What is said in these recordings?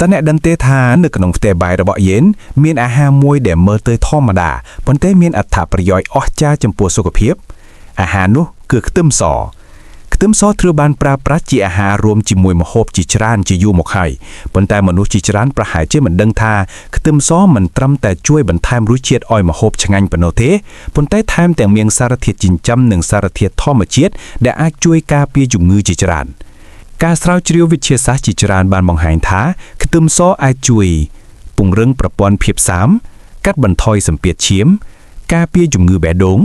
តើអ្នកដឹងទេថានៅក្នុងផ្ទះបាយរបស់យើងមានអាហារមួយដែលមើលទៅធម្មតាប៉ុន្តែមានអត្ថប្រយោជន៍អស្ចារ្យចំពោះសុខភាពអាហារនោះគឺខ្ទឹមសខ្ទឹមសត្រូវបានប្រើប្រាស់ជាអាហាររួមជាមួយម្ហូបជាច្រើនជាយូរមកហើយប៉ុន្តែមនុស្សជាច្រើនប្រហែលជាមិនដឹងថាខ្ទឹមសមិនត្រឹមតែជួយបន្ថែមរសជាតិឲ្យម្ហូបឆ្ងាញ់ប៉ុណ្ណោះទេប៉ុន្តែថែមទាំងមានសារធាតុចិញ្ចឹមនិងសារធាតុធម្មជាតិដែលអាចជួយការពារជំងឺជាច្រើន ការស្រាវជ្រាវវិទ្យាសាស្ត្រជាច្រើនបានបង្ហាញថាខ្ទឹមសអាចជួយ ពង្រឹងប្រព័ន្ធភាពស៊ាំកាត់បន្ថយសម្ពាធឈាម ការពារជំងឺបេះដូង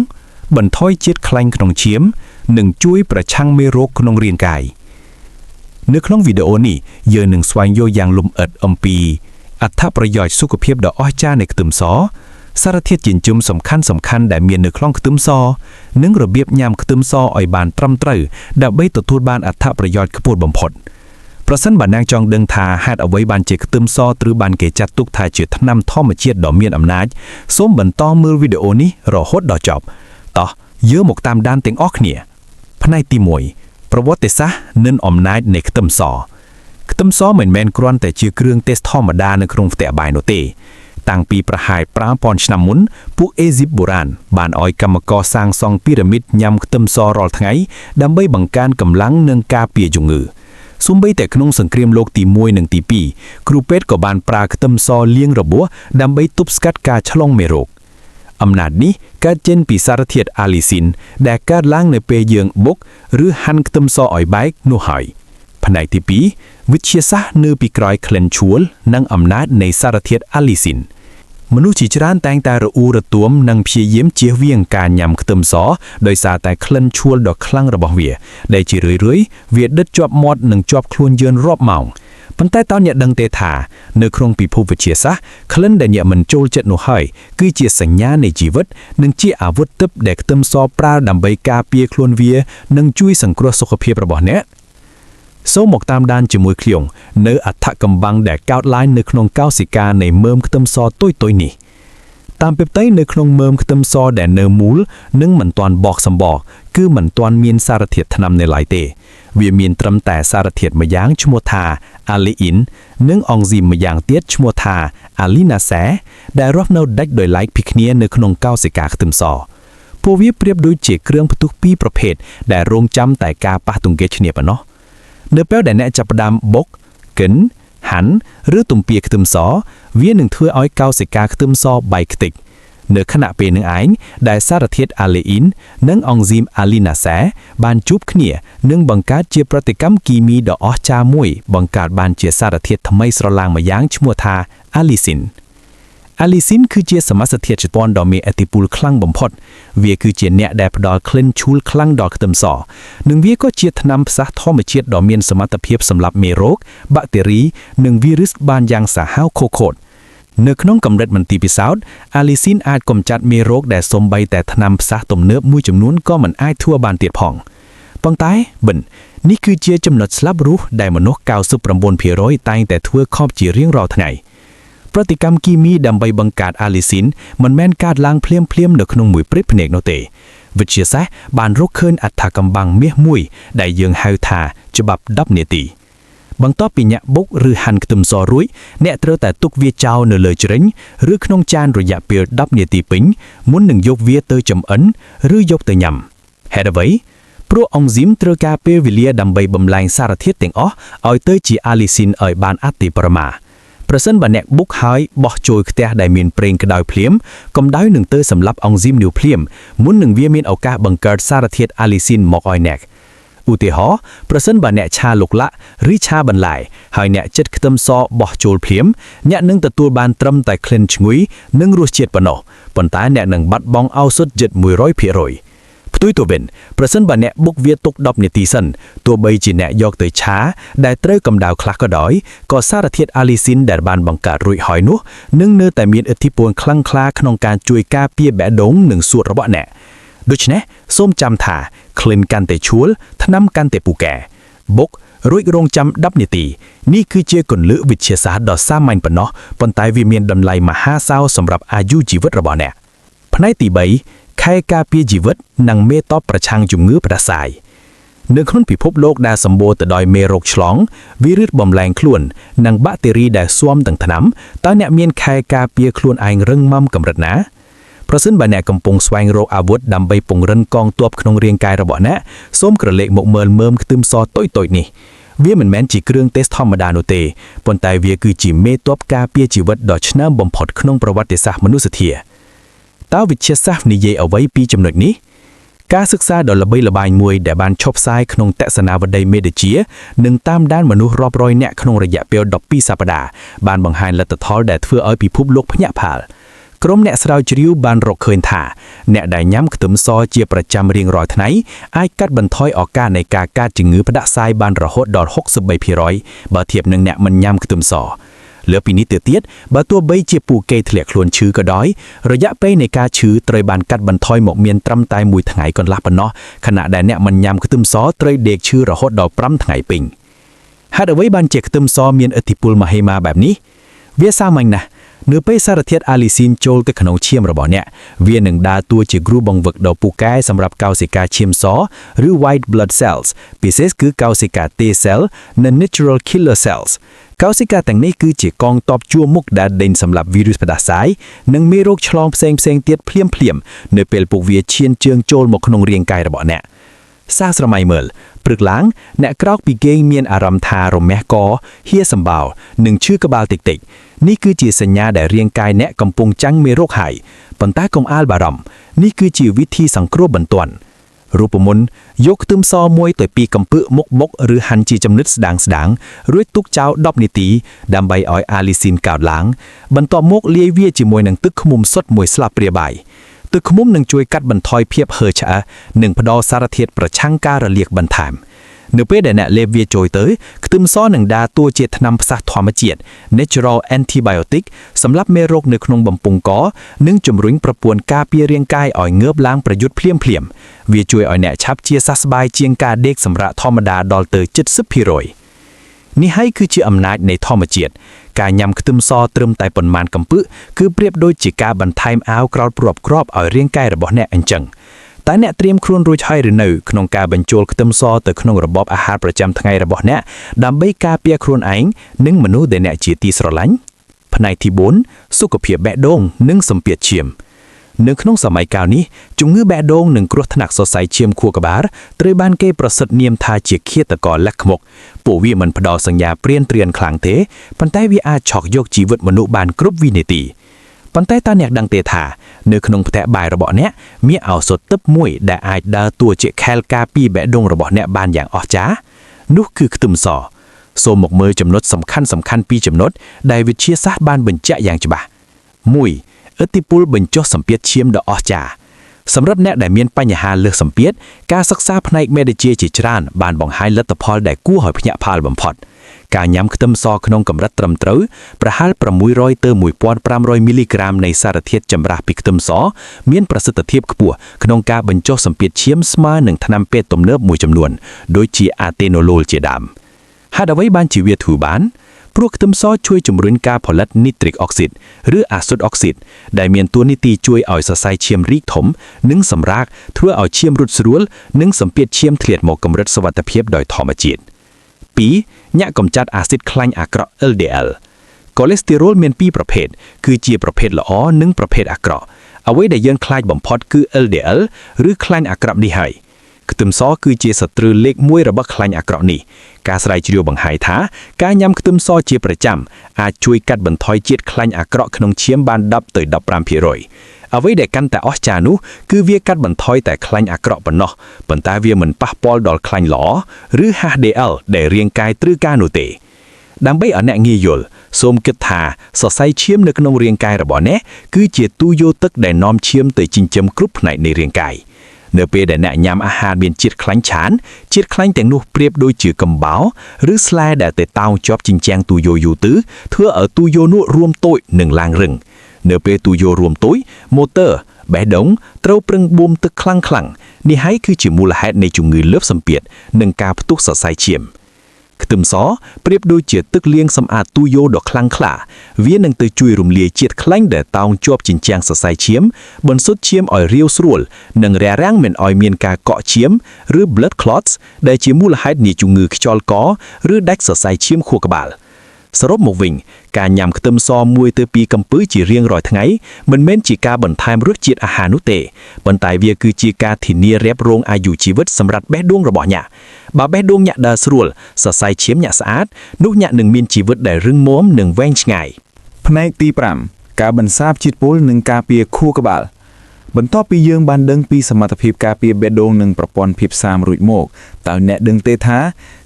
បន្ថយជាតិខ្លាញ់ក្នុងឈាម និងជួយប្រឆាំងមេរោគក្នុងរាងកាយនៅក្នុងវីដេអូនេះយើងនឹងស្វែងយល់យ៉ាងលម្អិតអំពីអត្ថប្រយោជន៍សុខភាពដ៏អស្ចារ្យនៃខ្ទឹមសសារធាតុចិញ្ចឹមសំខាន់សំខាន់ដែលមាននៅក្នុងខ្ទឹមសនិងរបៀបញ៉ាំខ្ទឹមសឲ្យបានត្រឹមត្រូវដើម្បីទទួលបានអត្ថប្រយោជន៍ខ្ពស់បំផុត ប្រសិនបើអ្នកចង់ដឹងថាហេតុអ្វីបានជាខ្ទឹមសត្រូវបានគេចាត់ទុកថាជាថ្នាំធម្មជាតិដ៏មានអំណាចសូមបន្តមើលវីដេអូនេះរហូតដល់ចប់តោះយើងមកតាមដានទាំងអស់គ្នា ផ្នែកទី1ប្រវត្តិសាស្ត្រនិងអំណាចនៃខ្ទឹមសខ្ទឹមសមិនមែនគ្រាន់តែជាគ្រឿងទេសធម្មតានៅក្នុងផ្ទះបាយនោះទេ តាំងពីប្រហែល5000ឆ្នាំមុនពួកអេស៊ីបបុរាណបានឲ្យកម្មករសាងសង់ពីរ៉ាមីតញ៉ាំខ្ទឹមសរាល់ថ្ងៃដើម្បីបង្កើនកម្លាំងនិងការពារជំងឺសូម្បីតែក្នុងសង្គ្រាមលោកទី1និងទី2គ្រូពេទ្យក៏បានប្រើខ្ទឹមសលាងរបួសដើម្បីទប់ស្កាត់ការឆ្លងមេរោគ អំណាចនេះកើតចេញពីសារធាតុអាលីស៊ីនដែលកើតឡើងនៅពេលយើងបុកឬហាន់ខ្ទឹមសឲ្យបែកនោះហើយផ្នែកទី2វិទ្យាសាស្ត្រនៅពីក្រោយក្លិនឆួលនិងអំណាចនៃសារធាតុអាលីស៊ីនមនុស្សជាច្រើនតែងតែរអ៊ូរទាំនិងព្យាយាមជៀសវាងការញ៉ាំខ្ទឹមសដោយសារតែក្លិនឆួលដ៏ខ្លាំងរបស់វា ដែលជារឿយៗវាដិតជាប់មាត់និងជាប់ខ្លួនយើងរាប់ម៉ោងប៉ុន្តែតើអ្នកដឹងទេថានៅក្នុងពិភពវិទ្យាសាស្ត្រក្លិនដែលអ្នកមិនចូលចិត្តនោះហើយគឺជាសញ្ញានៃជីវិតនិងជាអាវុធទិព្វដែលខ្ទឹមសប្រើដើម្បីការពារខ្លួនវានិងជួយសង្គ្រោះសុខភាពរបស់អ្នកសូមមកតាមដានជាមួយខ្ញុំនៅអត្ថកំបាំងដែលកើតឡើងនៅក្នុងកោសិកានៃមើមខ្ទឹមសទុយៗនេះ តាមពិតទៅនៅក្នុងមើមខ្ទឹមសដែលនៅមូលនិងមិនទាន់បកសម្បកគឺមិនទាន់មានសារធាតុថ្នាំនៅឡើយទេ វាមានត្រឹមតែសារធាតុម្យ៉ាងឈ្មោះថាអាលីអ៊ីននិងអង់ស៊ីមម្យ៉ាងទៀតឈ្មោះថាអាលីណាសេដែលរស់នៅដាច់ដោយឡែកពីគ្នានៅក្នុងកោសិកាខ្ទឹមសពួកវាប្រៀបដូចជាគ្រឿងផ្ទុះពីរប្រភេទដែលរងចាំតែការប៉ះទង្គិចគ្នាប៉ុណ្ណោះនៅពេលដែលអ្នកចាប់ផ្ដើមបុកកិនហាន់ឬទំពាខ្ទឹមសវានឹងធ្វើឲ្យកោសិកាខ្ទឹមសបែកខ្ទេចនៅខណៈពេលនឹងឯងដែលសារធាតុអាឡេអ៊ីននិងអង់ស៊ីមអាលីណាសេបានជួបគ្នានិងបង្កើតជាប្រតិកម្មគីមីដ៏អស្ចារ្យមួយបង្កើតបានជាសារធាតុថ្មីស្រឡាងម្យ៉ាងឈ្មោះថាអាលីស៊ីន អាលីស៊ីនគឺជាសមាសធាតុជប៉ុនដ៏មានឥទ្ធិពលខ្លាំងបំផុត វាគឺជាអ្នកដែលផ្ដល់ក្លិនឆួលខ្លាំងដល់ខ្ទឹមស និងវាក៏ជាថ្នាំផ្សះធម្មជាតិដ៏មានសមត្ថភាពសម្លាប់មេរោគ បាក់តេរី និងវីរុសបានយ៉ាងសាហាវខូខូតនៅក្នុងកម្រិតមន្ទីរពិសោធន៍អាលីស៊ីនអាចកម្ចាត់មេរោគដែលសូម្បីតែថ្នាំផ្សះទំនើបមួយចំនួនក៏មិនអាចធ្វើបានទៀតផងប៉ុន្តែបិននេះគឺជាចំណុចស្លាប់រស់ដែលមនុស្ស99%តែងតែធ្វើខុសជារៀងរាល់ថ្ងៃ ប្រតិកម្មគីមីដើម្បីបង្កើតអាលីស៊ីនមិនមែនកើតឡើងភ្លាមៗនៅក្នុងមួយព្រឹបភ្នែកនោះទេវិទ្យាសាស្ត្របានរកឃើញអត្ថកំបាំងមាសមួយដែលយើងហៅថាច្បាប់10នាទីបន្ទាប់ពីអ្នកបុកឬហាន់ខ្ទឹមសរួចអ្នកត្រូវតែទុកវាចោលនៅលើជ្រេញឬក្នុងចានរយៈពេល10នាទីពេញមុននឹងយកវាទៅចម្អិនឬយកទៅញ៉ាំហេតុអ្វីព្រោះអង់ស៊ីមត្រូវការពេលវេលាដើម្បីបំលែងសារធាតុទាំងអស់ឲ្យទៅជាអាលីស៊ីនឲ្យបានអតិបរមាប្រសិនបើអ្នកបុកហើយបោះចូលខ្ទះដែលមានប្រេងក្តៅភ្លាមកម្ដៅនឹងទៅសម្លាប់អង់ស៊ីមនោះភ្លាមមុននឹងវាមានឱកាសបង្កើតសារធាតុអាលីស៊ីនមកឲ្យអ្នកឧទាហរណ៍ប្រសិនបើអ្នកឆាឡុកឡាក់ឬឆាបន្លែហើយអ្នកចិតខ្ទឹមសបោះចូលភ្លាមអ្នកនឹងទទួលបានត្រឹមតែក្លិនឈ្ងុយនិងរសជាតិប៉ុណ្ណោះប៉ុន្តែអ្នកនឹងបាត់បង់ឱសថជិត100%ផ្ទុយទៅវិញប្រសិនបើអ្នកបុកវាទុក10នាទីសិនទោះបីជាអ្នកយកទៅឆាដែលត្រូវកម្ដៅខ្លះក៏ដោយក៏សារធាតុអាលីស៊ីនដែលបានបង្កើតរួចហើយនោះនឹងនៅតែមានឥទ្ធិពលខ្លាំងក្លាក្នុងការជួយការពារបេះដូងនិងសួតរបស់អ្នកដូច្នេះសូមចាំថាក្លិនកាន់តែឆួលថ្នាំកាន់តែពូកែបុករួចរងចាំ10នាទីនេះគឺជាគន្លឹះវិទ្យាសាស្ត្រដ៏សាមញ្ញប៉ុណ្ណោះប៉ុន្តែវាមានតម្លៃមហាសាលសម្រាប់អាយុជីវិតរបស់អ្នកផ្នែកទី3ខែការពារជីវិតនិងមេតបប្រឆាំងជំងឺផ្ដាសាយ។ នៅក្នុងពិភពលោកដែលសម្បូរទៅដោយមេរោគឆ្លងវីរុសបំលែងខ្លួន និងបាក់តេរីដែលស៊ាំទាំងថ្នាំតើអ្នកមានខែលការពារខ្លួនឯងរឹងមាំកម្រិតណាប្រសិនបើអ្នកកំពុងស្វែងរកអាវុធដើម្បីពង្រឹងកងទ័ពក្នុងរាងកាយរបស់អ្នកសូមក្រឡេកមកមើលមើមខ្ទឹមសតូចៗនេះវាមិនមែនជាគ្រឿងទេសធម្មតានោះទេប៉ុន្តែវាគឺជាមេទ័ពការពារជីវិតដ៏ឆ្នើមបំផុតក្នុងប្រវត្តិសាស្ត្រមនុស្សធម៌តើវិទ្យាសាស្ត្រនិយាយអ្វីពីចំណុចនេះ ការសិក្សាដ៏ល្បីល្បាញមួយដែលបានឆុបផ្សាយក្នុងទស្សនាវដ្តីមេដេជានិងតាមដានមនុស្សរាប់រយនាក់ក្នុងរយៈពេល12សប្តាហ៍បានបង្ហាញលទ្ធផលដែលធ្វើឲ្យពិភពលោកភ្ញាក់ផ្អើលក្រុមអ្នកស្រាវជ្រាវបានរកឃើញថាអ្នកដែលញ៉ាំខ្ទឹមសជាប្រចាំរៀងរាល់ថ្ងៃអាចកាត់បន្ថយឱកាសនៃការកើតជំងឺផ្ដាសាយបានរហូតដល់63%បើធៀបនឹងអ្នកមិនញ៉ាំខ្ទឹមសលើពីនេះទៅទៀតបើទោះបីជាពួកគេធ្លាក់ខ្លួនឈឺក៏ដោយរយៈពេលនៃការឈឺត្រូវបានកាត់បន្ថយមកមានត្រឹមតែមួយថ្ងៃកន្លះប៉ុណ្ណោះខណៈដែលអ្នកមិនញ៉ាំខ្ទឹមសត្រូវដេកឈឺរហូតដល់5ថ្ងៃពេញហេតុអ្វីបានជាខ្ទឹមសមានឥទ្ធិពលមហិមាបែបនេះវាសាមញ្ញណាស់នៅពេលសារធាតុអាលីស៊ីនចូលទៅក្នុងឈាមរបស់អ្នកវានឹងដើរតួជាគ្រូបង្វឹកដ៏ពូកែសម្រាប់កោសិកាឈាមសឬ white blood cells ពិសេសគឺកោសិកា T cell និង natural killer cells កោសិកាទាំងនេះគឺជាកងទ័ពជួរមុខដែលដេញសម្លាប់វីរុសផ្ដាសាយនិងមេរោគឆ្លងផ្សេងផ្សេងទៀតភ្លាមភ្លាមនៅពេលពួកវាឈានជើងចូលមកក្នុងរាងកាយរបស់អ្នកសាកស្រមៃមើលព្រឹកឡើងអ្នកក្រោកពីគេងមានអារម្មណ៍ថារមាស់កហៀសម្បោរនិងឈឺក្បាលតិចតិចនេះគឺជាសញ្ញាដែលរាងកាយអ្នកកំពុងចាំងមេរោគហើយប៉ុន្តែកុំអាលបារម្ភនេះគឺជាវិធីសង្គ្រោះបន្ទាន់រូបមន្តយកខ្ទឹមសមួយទៅពីរកំពឹកមុខមុខឬហាន់ជាចំណិតស្ដាងស្ដាងរួចទុកចោល10នាទីដើម្បីឲ្យអាលីស៊ីនកើតឡើងបន្ទាប់មកលាយវាជាមួយនឹងទឹកឃ្មុំសុទ្ធមួយស្លាបព្រាបាយទឹកឃ្មុំនឹងជួយកាត់បន្ថយភាពហឺឆ្អើនិងផ្ដល់សារធាតុប្រឆាំងការរលាកបន្ថែមនៅពេលដែលអ្នកលេបវាចូលទៅខ្ទឹមសនឹងដើរតួជាថ្នាំផ្សះធម្មជាតិ natural antibiotic សម្រាប់មេរោគនៅក្នុងបំពង់កនិងជំរុញប្រព័ន្ធការពាររាងកាយឲ្យងើបឡើងប្រយុទ្ធភ្លាមភ្លាមវាជួយឲ្យអ្នកឆាប់ជាសះស្បើយជាងការដេកសម្រាកធម្មតាដល់ទៅ70%នេះហើយគឺជាអំណាចនៃធម្មជាតិការញ៉ាំខ្ទឹមសត្រឹមតែប៉ុន្មានកំពឹកគឺប្រៀបដូចជាការបន្ថែមអាវក្រោតព្របក្របឲ្យរាងកាយរបស់អ្នកអញ្ចឹងតើអ្នកត្រៀមខ្លួនរួចហើយឬនៅក្នុងការបញ្ចូលខ្ទឹមសទៅក្នុងរបបអាហារប្រចាំថ្ងៃរបស់អ្នកដើម្បីការពារខ្លួនឯងនិងមនុស្សដែលអ្នកជាទីស្រឡាញ់ផ្នែកទី4សុខភាពបេះដូងនិងសម្ពាធឈាមនៅក្នុងសម័យកាលនេះជំងឺបេះដូងនិងគ្រោះថ្នាក់សរសៃឈាមខួរក្បាលត្រូវបានគេប្រសិទ្ធនាមថាជាឃាតករលាក់ខ្មុកពួកវាមិនផ្ដល់សញ្ញាព្រានត្រៀនខ្លាំងទេប៉ុន្តែវាអាចឆក់យកជីវិតមនុស្សបានគ្រប់វិនាទីប៉ុន្តែតើអ្នកដឹងទេថានៅក្នុងផ្ទះបាយរបស់អ្នកមានឱសថទឹកមួយដែលអាចដើរតួជាខែលការពារបេះដូងរបស់អ្នកបានយ៉ាងអស្ចារ្យនោះគឺខ្ទឹមសសូមមកមើលចំណុចសំខាន់សំខាន់ពីរចំណុចដែលវិទ្យាសាស្ត្របានបញ្ជាក់យ៉ាងច្បាស់1ឥទ្ធិពលបញ្ចុះសម្ពាធឈាមដ៏អស្ចារ្យសម្រាប់អ្នកដែលមានបញ្ហាលើសសម្ពាធការសិក្សាផ្នែកមេឌីជាជាច្រើនបានបង្ហាញលទ្ធផលដែលគួរឲ្យភ្ញាក់ផ្អើលបំផុតការញ៉ាំខ្ទឹមសក្នុងកម្រិតត្រឹមត្រូវប្រហែល600ទៅ1500មីលីក្រាមនៃសារធាតុចម្រាស់ពីខ្ទឹមសមានប្រសិទ្ធភាពខ្ពស់ក្នុងការបញ្ចុះសម្ពាធឈាមស្មើនឹងថ្នាំពេទ្យទំនើបមួយចំនួនដូចជាអាតេណូឡូលជាដើមហេតុអ្វីបានជាវាធ្វើបានព្រោះខ្ទឹមសជួយជំរុញការផលិតនីត្រិកអុកស៊ីតឬអាសូតអុកស៊ីតដែលមានតួនាទីជួយឲ្យសរសៃឈាមរីកធំនិងសម្រាកធ្វើឲ្យឈាមរត់ស្រួលនិងសម្ពាធឈាមធ្លាក់មកកម្រិតសុវត្ថិភាពដោយធម្មជាតិ2ញាក់កម្ចាត់អាស៊ីតខ្លាញ់អាក្រក់ LDL កូលេស្តេរ៉ុលមានពីរប្រភេទគឺជាប្រភេទល្អនិងប្រភេទអាក្រក់អ្វីដែលយើងខ្លាចបំផុតគឺ LDL ឬខ្លាញ់អាក្រក់នេះហើយខ្ទឹមសគឺជាសត្រូវលេខ1របស់ខ្លាញ់អាក្រក់នេះការស្រាវជ្រាវបង្ហាញថាការញ៉ាំខ្ទឹមសជាប្រចាំអាចជួយកាត់បន្ថយជាតិខ្លាញ់អាក្រក់ក្នុងឈាមបាន10ទៅ15%អ្វីដែលកាន់តែអស្ចារ្យនោះគឺវាកាត់បន្ថយតែខ្លាញ់អាក្រក់ប៉ុណ្ណោះប៉ុន្តែវាមិនប៉ះពាល់ដល់ខ្លាញ់ល្អឬ HDL ដែលរាងកាយត្រូវការនោះទេដើម្បីឲ្យអ្នកងាយយល់សូមគិតថាសរសៃឈាមនៅក្នុងរាងកាយរបស់អ្នកគឺជាទូយោទឹកដែលនាំឈាមទៅចិញ្ចឹមគ្រប់ផ្នែកនៃរាងកាយនៅពេលដែលអ្នកញ៉ាំអាហារមានជាតិខ្លាញ់ច្រើនជាតិខ្លាញ់ទាំងនោះប្រៀបដូចជាកំបោរឬស្លែដែលទៅតោងជាប់ជញ្ជាំងទូយោយូរទៅធ្វើឲ្យទូយោនោះរួមតូចនិងឡើងរឹងនៅពេលទូយោរួមតូចម៉ូទ័របេះដូងត្រូវប្រឹងបូមទឹកខ្លាំងខ្លាំងនេះហើយគឺជាមូលហេតុនៃជំងឺលើសសម្ពាធនិងការផ្ទុះសរសៃឈាម។ ខ្ទឹមសប្រៀបដូចជាទឹកលាងសម្អាតទូយោដ៏ខ្លាំងក្លាវានឹងទៅជួយរំលាយជាតិខ្លាញ់ដែលតោងជាប់ជញ្ជាំងសរសៃឈាមបន្សុទ្ធឈាមឲ្យរាវស្រួលនិងរារាំងមិនឲ្យមានការកក់ឈាមឬ blood clots ដែលជាមូលហេតុនៃជំងឺខ្យល់កឬដាច់សរសៃឈាមខួរក្បាលសរុបមកវិញការញ៉ាំខ្ទឹមសមួយទៅពីរកំពឹសជារៀងរាល់ថ្ងៃមិនមែនជាការបន្ថែមរសជាតិអាហារនោះទេប៉ុន្តែវាគឺជាការធានារ៉ាប់រងអាយុជីវិតសម្រាប់បេះដូងរបស់អ្នកបើបេះដូងអ្នកដើរស្រួលសរសៃឈាមអ្នកស្អាតនោះអ្នកនឹងមានជីវិតដែលរឹងមាំនិងវែងឆ្ងាយ ផ្នែកទី5ការបន្សាបជាតិពុលនិងការពារខួរក្បាលបន្ទាប់ពីយើងបានដឹងពីសមត្ថភាពការពារបេះដូងនិងប្រព័ន្ធភាពស៊ាំរួចមកតើអ្នកដឹងទេថា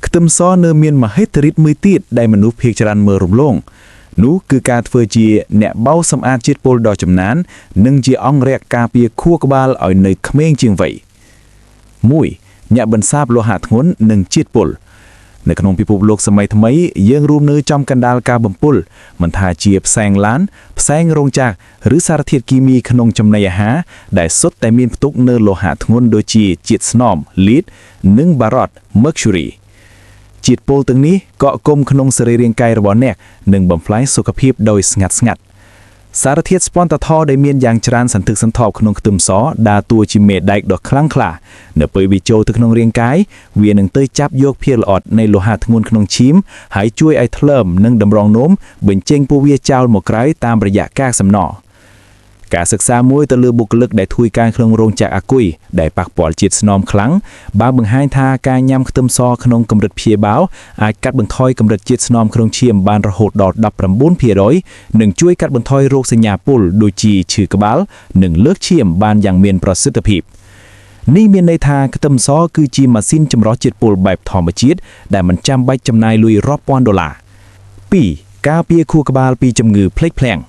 ខ្ទឹមសនៅមានមហិទ្ធិឫទ្ធិមួយទៀតដែលមនុស្សភាគច្រើនមើលរំលងនោះគឺការធ្វើជាអ្នកបោសសម្អាតជាតិពុលដ៏ចំណាននិងជាអង្គរក្សការពារខួរក្បាលឲ្យនៅក្មេងជាងវ័យ 1អ្នកបន្សាបលោហៈធ្ងន់និងជាតិពុលនៅក្នុងពិភពលោកសម័យថ្មីយើងរួមនៅចំកណ្ដាលការបំពុលមិនថាជាផ្សែងឡានផ្សែងរោងចក្រឬសារធាតុគីមីក្នុងចំណីអាហារដែលសុទ្ធតែមានផ្ទុកនៅលោហៈធ្ងន់ដូចជាជាតិស្នម lead និងបារត mercury ជាតិពុលទាំងនេះកក់គុំក្នុងសរីរាង្គកាយរបស់អ្នកនិងបំផ្លាញសុខភាពដោយស្ងាត់ស្ងាត់សារធាតុស្ពន្តថដែលមានយ៉ាងច្រើនសន្ធឹកសន្ធាប់ក្នុងខ្ទឹមសដើរតួជាមេដែកដ៏ខ្លាំងក្លានៅពេលវាចូលទៅក្នុងរាងកាយវានឹងទៅចាប់យកភាគល្អិតនៃលោហៈធ្ងន់ក្នុងឈាមហើយជួយឲ្យថ្លើមនិងតម្រងនោមបញ្ចេញពួកវាចោលមកក្រៅតាមរយៈកាកសំណល់ការសិក្សាមួយទៅលើបុគ្គលិកដែលធ្វើការក្នុងរោងចក្រអាគុយដែលប៉ះពាល់ជាតិស្នមខ្លាំងបានបង្ហាញថាការញ៉ាំខ្ទឹមសក្នុងកម្រិតព្យាបាលអាចកាត់បន្ថយកម្រិតជាតិស្នមក្នុងឈាមបានរហូតដល់19%និងជួយកាត់បន្ថយរោគសញ្ញាពុលដូចជាឈឺក្បាលនិងលើសឈាមបានយ៉ាងមានប្រសិទ្ធភាពនេះមានន័យថាខ្ទឹមសគឺជាម៉ាស៊ីនចម្រោះជាតិពុលបែបធម្មជាតិដែលមិនចាំបាច់ចំណាយលុយរាប់ពាន់ដុល្លារ2ការពារខួរក្បាលពីជំងឺភ្លេចភ្លាំង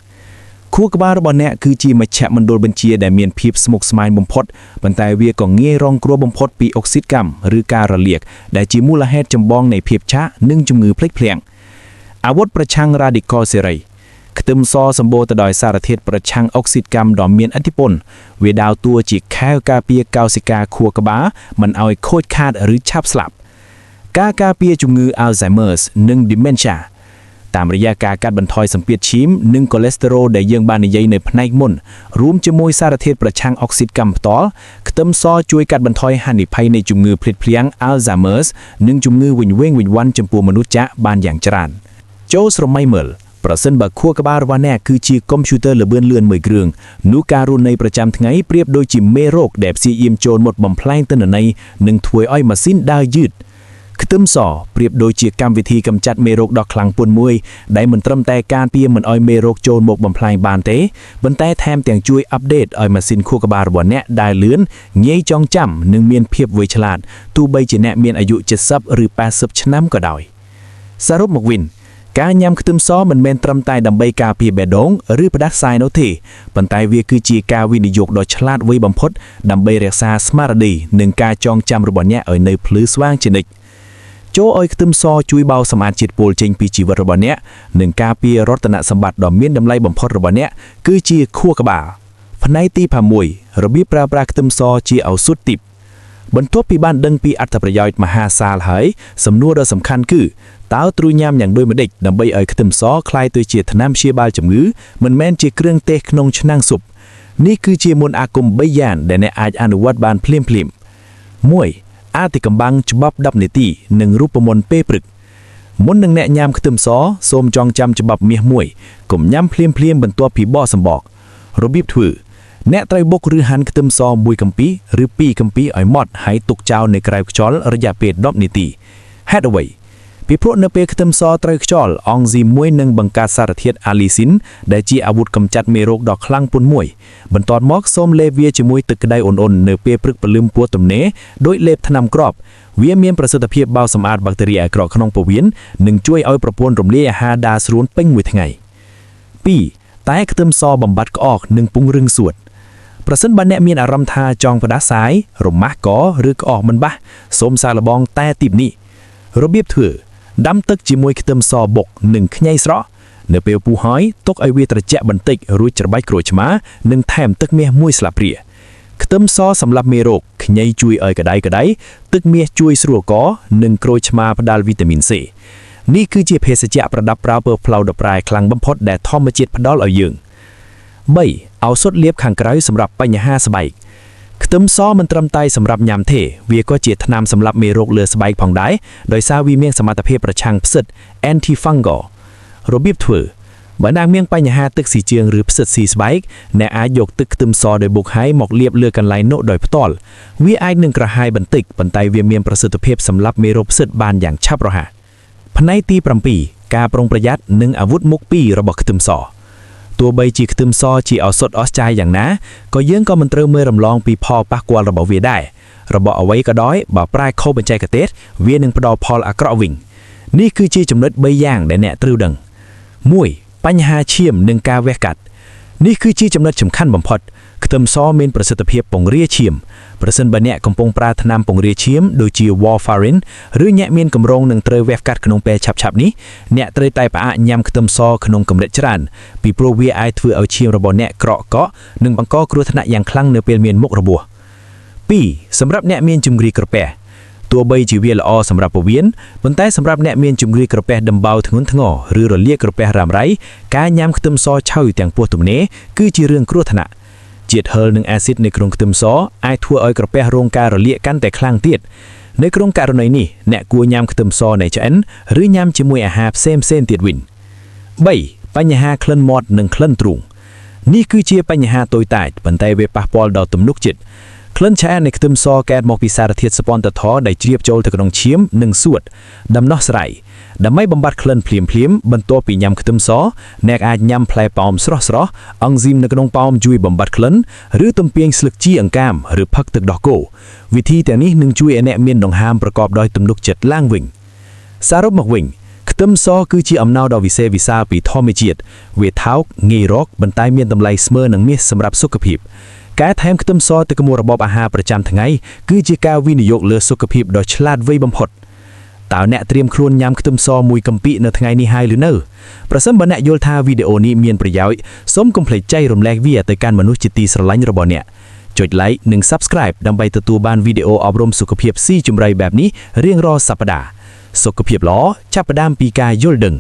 ខួរក្បាលរបស់អ្នកគឺជាមជ្ឈមណ្ឌលបញ្ជាដែលមានភាពស្មុគស្មាញបំផុតប៉ុន្តែវាក៏ងាយរងគ្រោះបំផុតពីអុកស៊ីតកម្មឬការរលាកដែលជាមូលហេតុចម្បងនៃភាពឆាកនិងជំងឺភ្លេចភ្លាំងអាវុធប្រឆាំងរ៉ាឌីកលសេរីខ្ទឹមសសម្បូរទៅដោយសារធាតុប្រឆាំងអុកស៊ីតកម្មដ៏មានឥទ្ធិពលវាដើរតួជាខែលការពារកោសិកាខួរក្បាលមិនឲ្យខូចខាតឬឆាប់ស្លាប់ការការពារជំងឺ Alzheimer's និង Dementia តាមរយៈការកាត់បន្ថយសម្ពាធឈាមនិងកូលេស្តេរ៉ុលដែលយើងបាននិយាយនៅផ្នែកមុនរួមជាមួយសារធាតុប្រឆាំងអុកស៊ីតកម្មផ្ទាល់ខ្ទឹមសជួយកាត់បន្ថយហានិភ័យនៃជំងឺភ្លេចភ្លាំង Alzheimer's និងជំងឺវិងវែងវិងវ៉ាន់ចំពោះមនុស្សចាស់បានយ៉ាងច្រើនចូលស្រមៃមើលប្រសិនបើខួរក្បាលរបស់អ្នកគឺជាកុំព្យូទ័រល្បឿនលឿនមួយគ្រឿងនោះការរស់នៅប្រចាំថ្ងៃប្រៀបដូចជាមេរោគដែលព្យាយាមចូលមកបំផ្លាញទិន្នន័យនិងធ្វើឲ្យម៉ាស៊ីនដើរយឺតខ្ទឹមសប្រៀបដូចជាកម្មវិធីកម្ចាត់មេរោគដ៏ខ្លាំងពន់មួយដែលមិនត្រឹមតែការពារមិនឲ្យមេរោគចូលមកបំផ្លាញបានទេប៉ុន្តែថែមទាំងជួយ update ឲ្យម៉ាស៊ីនខួរក្បាលរបស់អ្នកដើរលឿនងាយចងចាំនិងមានភាពវៃឆ្លាតទោះបីជាអ្នកមានអាយុ70ឬ80ឆ្នាំក៏ដោយសរុបមកវិញការញ៉ាំខ្ទឹមសមិនមែនត្រឹមតែដើម្បីការពារបេះដូងឬផ្ដាសាយនោះទេប៉ុន្តែវាគឺជាការវិនិយោគដ៏ឆ្លាតវៃបំផុតដើម្បីរក្សាស្មារតីនិងការចងចាំរបស់អ្នកឲ្យនៅភ្លឺស្វាងជានិច្ចចូលឲ្យខ្ទឹមសជួយបោសសម្អាតជាតិពុលចេញពីជីវិតរបស់អ្នកនិងការពាររតនសម្បត្តិដ៏មានតម្លៃបំផុតរបស់អ្នកគឺជាខួរក្បាលផ្នែកទី6របៀបប្រើប្រាស់ខ្ទឹមសជាឱសថទិព្វបន្ទាប់ពីបានដឹងពីអត្ថប្រយោជន៍មហាសាលហើយសំណួរដ៏សំខាន់គឺតើត្រូវញ៉ាំយ៉ាងដូចម្តេចដើម្បីឲ្យខ្ទឹមសក្លាយទៅជាថ្នាំព្យាបាលជំងឺមិនមែនជាគ្រឿងទេសក្នុងឆ្នាំងស៊ុបនេះគឺជាមន្តអាគម3យ៉ាងដែលអ្នកអាចអនុវត្តបានភ្លាមៗ1អាថ៌កំបាំងច្បាប់10នាទីនិងរូបមន្តពេលព្រឹកមុននឹងអ្នកញ៉ាំខ្ទឹមសសូមចងចាំច្បាប់មាសមួយកុំញ៉ាំភ្លាមភ្លាមបន្ទាប់ពីបកសម្បករបៀបធ្វើអ្នកត្រូវបុកឬហាន់ខ្ទឹមសមួយកំពីឬពីរកំពីឲ្យម៉ត់ហើយទុកចោលនៅក្រៅខ្យល់រយៈពេល10នាទីហេតុអ្វីពីព្រោះនៅពេលខ្ទឹមសត្រូវខ្យល់អង់ស៊ីមមួយនឹងបង្កើតសារធាតុអាលីស៊ីនដែលជាអាវុធកម្ចាត់មេរោគដ៏ខ្លាំងពន់មួយបន្ទាប់មកសូមលេបវាជាមួយទឹកក្តៅអ៊ុនៗនៅពេលព្រឹកព្រលឹមពោះទំនេរដោយលេបថ្នាំគ្រាប់វាមានប្រសិទ្ធភាពបោសសម្អាតបាក់តេរីអាក្រក់ក្នុងពោះវៀននិងជួយឲ្យប្រព័ន្ធរំលាយអាហារដើរស្រួលពេញមួយថ្ងៃ2តែខ្ទឹមសបំបត្តិក្អកនិងពង្រឹងសួតប្រសិនបើអ្នកមានអារម្មណ៍ថាចង់ផ្ដាសាយរមាស់កឬក្អកមិនបាសសូមសាកល្បងតែទីបនេះរបៀបធ្វើដាំទឹកជាមួយខ្ទឹមសបុកនិងខ្ញីស្រក់នៅពេលពុះហើយទុកឲ្យវាត្រជាក់បន្តិចរួចច្របាច់ក្រូចឆ្មានិងថែមទឹកមាសមួយស្លាបព្រាខ្ទឹមសសម្រាប់មេរោគ ខ្ញីជួយឲ្យកដៃកដៃទឹកមាសជួយស្រួលកនិងក្រូចឆ្មាផ្ដល់វីតាមីន C នេះគឺជាភេសជ្ជៈប្រដាប់ប្រើពើផ្លូវដ៏ប្រែខ្លាំងបំផុតដែលធម្មជាតិផ្ដល់ឲ្យយើង3ឱសថលាបខាងក្រៅសម្រាប់បញ្ហាស្បែកខ្ទឹមសមិនត្រឹមតែសម្រាប់ញ៉ាំទេវាក៏ជាថ្នាំសម្រាប់មេរោគលើស្បែកផងដែរដោយសារវាមានសមត្ថភាពប្រឆាំងផ្សិត antifungal របៀបធ្វើបើអ្នកមានបញ្ហាទឹកស៊ីជើងឬផ្សិតស៊ីស្បែកអ្នកអាចយកទឹកខ្ទឹមសដែលបុកហើយមកលាបលើកន្លែងនោះដោយផ្ទាល់វាអាចនឹងក្រហាយបន្តិចប៉ុន្តែវាមានប្រសិទ្ធភាពសម្លាប់មេរោគផ្សិតបានយ៉ាងឆាប់រហ័សផ្នែកទី7ការប្រុងប្រយ័ត្ននិងអាវុធមុខពីររបស់ខ្ទឹមសទោះបីជាខ្ទឹមសជាឱសថអស្ចារ្យយ៉ាងណាក៏យើងក៏មិនត្រូវមើលរំលងពីផលប៉ះពាល់របស់វាដែររបស់អ្វីក៏ដោយបើប្រើខុសបច្ចេកទេសវានឹងផ្ដល់ផលអាក្រក់វិញនេះគឺជាចំណុច3យ៉ាងដែលអ្នកត្រូវដឹង1បញ្ហាឈាមនិងការវះកាត់នេះគឺជាចំណុចសំខាន់បំផុតខ្ទឹមសមានប្រសិទ្ធភាពពង្រាឈាមប្រសិនបើអ្នកកំពុងប្រើថ្នាំពង្រាឈាមដូចជា warfarin ឬអ្នកមានគម្រោងនឹងត្រូវវះកាត់ក្នុងពេលឆាប់ៗនេះអ្នកត្រូវតែផ្អាកញ៉ាំខ្ទឹមសក្នុងកម្រិតច្រើនពីព្រោះវាអាចធ្វើឲ្យឈាមរបស់អ្នកក្រកកនិងបង្កគ្រោះថ្នាក់យ៉ាងខ្លាំងនៅពេលមានមុខរបួស2សម្រាប់អ្នកមានជំងឺក្រពះទោះបីជាវាល្អសម្រាប់ពោះវៀនប៉ុន្តែសម្រាប់អ្នកមានជំងឺក្រពះដំបៅធ្ងន់ធ្ងរឬរលាកក្រពះរ៉ាំរ៉ៃការញ៉ាំខ្ទឹមសឆៅទាំងពោះទំនេរគឺជារឿងគ្រោះថ្នាក់ជាតិហឹរនិងអាស៊ីតនៅក្នុងខ្ទឹមសអាចធ្វើឲ្យក្រពះរងការរលាកកាន់តែខ្លាំងទៀតនៅក្នុងករណីនេះអ្នកគួរញ៉ាំខ្ទឹមសនៃឆ្អិនឬញ៉ាំជាមួយអាហារផ្សេងផ្សេងទៀតវិញ3បញ្ហាក្លិនមាត់និងក្លិនទ្រូងនេះគឺជាបញ្ហាតូចតាចប៉ុន្តែវាប៉ះពាល់ដល់ទំនុកចិត្តក្លិនឆានៃខ្ទឹមសកើតមកពីសារធាតុស្ពន្តធរដែលជ្រាបចូលទៅក្នុងឈាមនិងសួតដំណោះស្រាយដើម្បីបំបត្តិក្លិនភ្លាមភ្លាមបន្ទាប់ពីញ៉ាំខ្ទឹមសអ្នកអាចញ៉ាំផ្លែប៉ោមស្រស់ស្រស់អង់ស៊ីមនៅក្នុងប៉ោមជួយបំបត្តិក្លិនឬទំពាញស្លឹកជីអង្កាមឬផឹកទឹកដោះគោវិធីទាំងនេះនឹងជួយឲ្យអ្នកមានដង្ហើមប្រកបដោយទំនុកចិត្តឡើងវិញសរុបមកវិញខ្ទឹមសគឺជាអំណោយដ៏វិសេសវិសាលពីធម្មជាតិវាថោកងាយរកប៉ុន្តែមានតម្លៃស្មើនឹងមាសសម្រាប់សុខភាពការថែមខ្ទឹមសទៅក្នុងរបបអាហារប្រចាំថ្ងៃគឺជាការវិនិយោគលើសុខភាពដ៏ឆ្លាតវៃបំផុតតើអ្នកត្រៀមខ្លួនញ៉ាំខ្ទឹមសមួយកំពីនៅថ្ងៃនេះហើយឬនៅប្រសិនបើអ្នកយល់ថាវីដេអូនេះមានប្រយោជន៍សូមកុំភ្លេចចែករំលែកវាទៅកាន់មនុស្សជាទីស្រឡាញ់របស់អ្នកចុច like និង Subscribe ដើម្បីទទួលបានវីដេអូអប់រំសុខភាពស៊ីជម្រៅបែបនេះរៀងរាល់សប្តាហ៍សុខភាពល្អចាប់ផ្ដើមពីការយល់ដឹង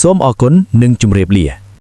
សូមអរគុណនិងជម្រាបលា។